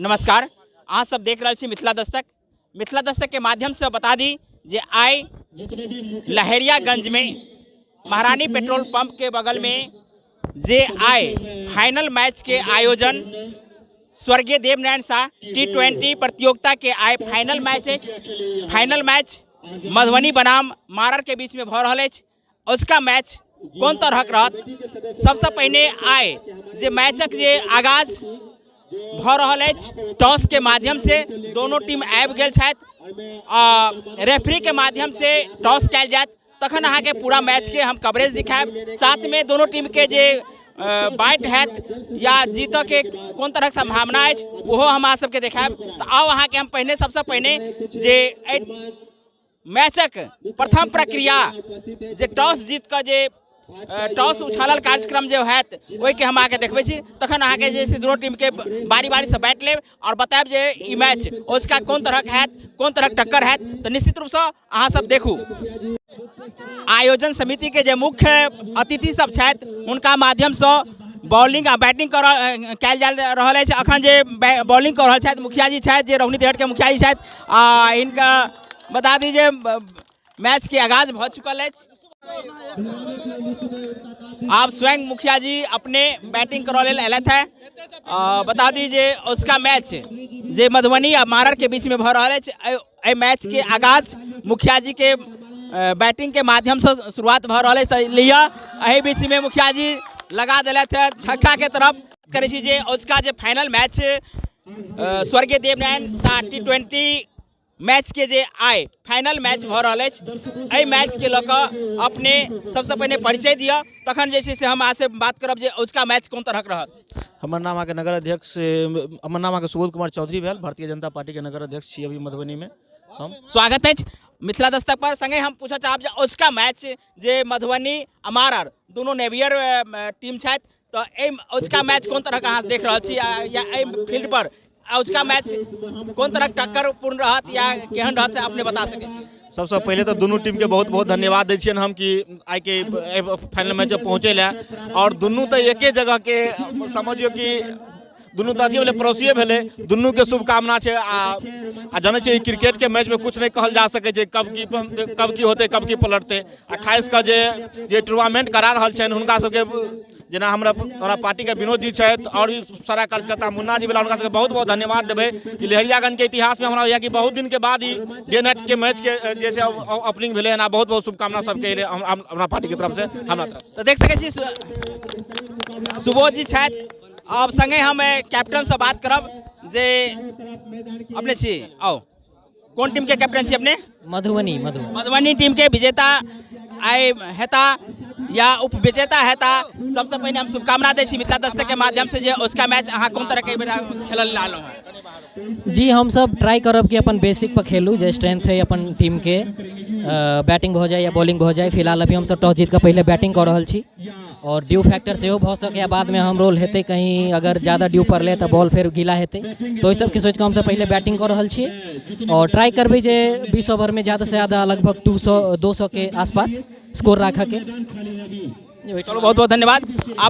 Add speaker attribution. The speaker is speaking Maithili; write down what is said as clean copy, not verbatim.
Speaker 1: नमस्कार, अहाँ सब देख रहल छी मिथिला दस्तक। मिथिला दस्तक के माध्यम से बता दी जे आइ लहेरियागंज में महारानी पेट्रोल पंप के बगल में जे आइ फाइनल मैच के आयोजन स्वर्गीय देवनारायण शाह T20 प्रतियोगिता के आइ फाइनल मैच अछि। फाइनल मैच मधुबनी बनाम मारर के बीच में भऽ रहल अछि। उसका मैच कोन तरहक रहत, सबसे पहिने आइ जे मैचक जे आगाज भऽ रहल अछि टॉस के माध्यम से दोनों टीम आबि गेल छथि आ रेफरी के माध्यम से टॉस कयल जायत, तखन अहाँके पूरा मैच के हम कवरेज दिखायब। साथ में दोनों टीम के जे बैट हैत या जीतऽ के कोन तरहक संभावना अछि ओहो हम अहाँ सबके देखायब। तऽ आउ अहाँके हम पहिने सबसँ पहिने जे एहि मैचक प्रथम प्रक्रिया जे टॉस जीत कऽ जे टॉस उछालल कार्यक्रम जे होयत ओहिके हम अहाँके देखबै छी। तखन अहाँके जे छै दुनू टीमके बारी बारीसँ बाँटि लेब आओर बतायब जे ई मैच ओझका कोन तरहक हैत, कोन तरहक टक्कर हैत। तऽ निश्चित रूपसँ अहाँ सब देखू। आयोजन समिति के जे मुख्य अतिथि सब छथि हुनका माध्यमसँ बॉलिंग आ बैटिंग कर कयल जा रहल अछि। अखन जे बॉलिंग कऽ रहल छथि मुखिया जी छथि, जे रघुनी देहट के मुखिया जी छथि। आ हिनका बता दी जे मैच के आगाज भऽ चुकल अछि। आब स्वयं मुखिया जी अपने बैटिंग करऽ लेल अयलथि हैं। बता दी जे उसका मैच जे मधुबनी आ मारर के बीच में भऽ रहल अछि, एहि मैच के आगाज मुखिया जी के बैटिंग के माध्यम से शुरुआत भऽ रहल अछि। तऽ लिअ एहि बीच में मुखिया जी लगा देलथि हैं छक्का के तरफ। करै छी जे उसका जे फाइनल मैच स्वर्गीय देवनारायण शाह T20 match के जे आइ फाइनल मैच भऽ रहल अछि, एहि मैच के लऽ कऽ अपने सबसँ पहिने परिचय दिअ, तखन जे छै से हम अहाँसँ बात करब जे अजुका मैच कोन तरहक रहत।
Speaker 2: हमर नाम अहाँके नगर अध्यक्ष, हमर नाम अहाँके सुबोध कुमार चौधरी भेल, भारतीय जनता पार्टीके नगर अध्यक्ष छी अभी मधुबनीमे हम।
Speaker 1: स्वागत अछि मिथिला दस्तक पर। संगे हम पूछऽ चाहब जे अजुका मैच जे मधुबनी आ मारर दुनू नेवियर टीम छथि, तऽ एहि अजुका मैच कोन तरहक अहाँ देख रहल छी या एहि फील्ड पर अजुका मैच कोन तरहक टक्कर पूर्ण रहत या केहन रहत से अपने बता सकै छी।
Speaker 2: सबसँ पहिले तऽ दुनू टीमके बहुत बहुत धन्यवाद दै छियनि हम कि आइके फाइनल मैच पहुँचै लए, आओर दुनू तऽ एके जगहके समझियौ कि दुनू तऽ अथी भेलै, पड़ोसिए भेलै। दुनूके शुभकामना छै। आ जनै छियै क्रिकेटके मैचमे किछु नहि कहल जा सकै छै, कब की होतै, कब की पलटतै। आ खास कऽ जे जे टूर्नामेंट करा रहल छनि हुनका सबके, जेना हमरा पार्टीके विनोद जी छथि आओर भी सारा कार्यकर्ता मुन्ना जी वाला, हुनका सबके बहुत बहुत धन्यवाद देबै कि लहेरियागंजके इतिहासमे हमरा होइए कि बहुत दिनके बाद ई डे नाइटके मैचके जैसे ओपनिंग भेलै हन। बहुत बहुत शुभकामना सबके हमरा पार्टीके तरफसँ, हमरा तरफ।
Speaker 1: तऽ देख सकै छी सुबोध जी छथि। अब संगे हम कैप्टन से बात करब जे अपने छी, आओ कोन टीम के कैप्टन छी अपने?
Speaker 3: मधुबनी। मधुबनी
Speaker 1: मधुबनी टीम के विजेता आइ हेता या उप विजेता हेता, सबसे पहिने हम शुभकामना दै छी मिथिला दस्तक के माध्यम से जे उसका मैच अहाँ कोन तरह के खेलल लालो हैं।
Speaker 3: जी हम सब ट्राई करब कि अपन बेसिक पर खेलू, जे स्ट्रेंथ है अपन टीम के, बैटिंग भऽ जाए या बॉलिंग भऽ जाए। फिलहाल अभी हम सब टॉस जीत कऽ पहिले बैटिंग कऽ रहल छी और ड्यू फैक्टर सेहो भऽ सकैए, बादमे हम रोल हेतै, कहीं अगर ज़्यादा ड्यू पड़लै तऽ बॉल फेर गीला हेतै, तऽ ओहि सबके सोचि कऽ हमसब पहिले बैटिंग कऽ रहल छी और ट्राई करबै जे 20 ओवरमे ज़्यादासँ ज़्यादा लगभग 200 के आसपास स्कोर राखऽके।
Speaker 1: चलो बहुत बहुत धन्यवाद। आप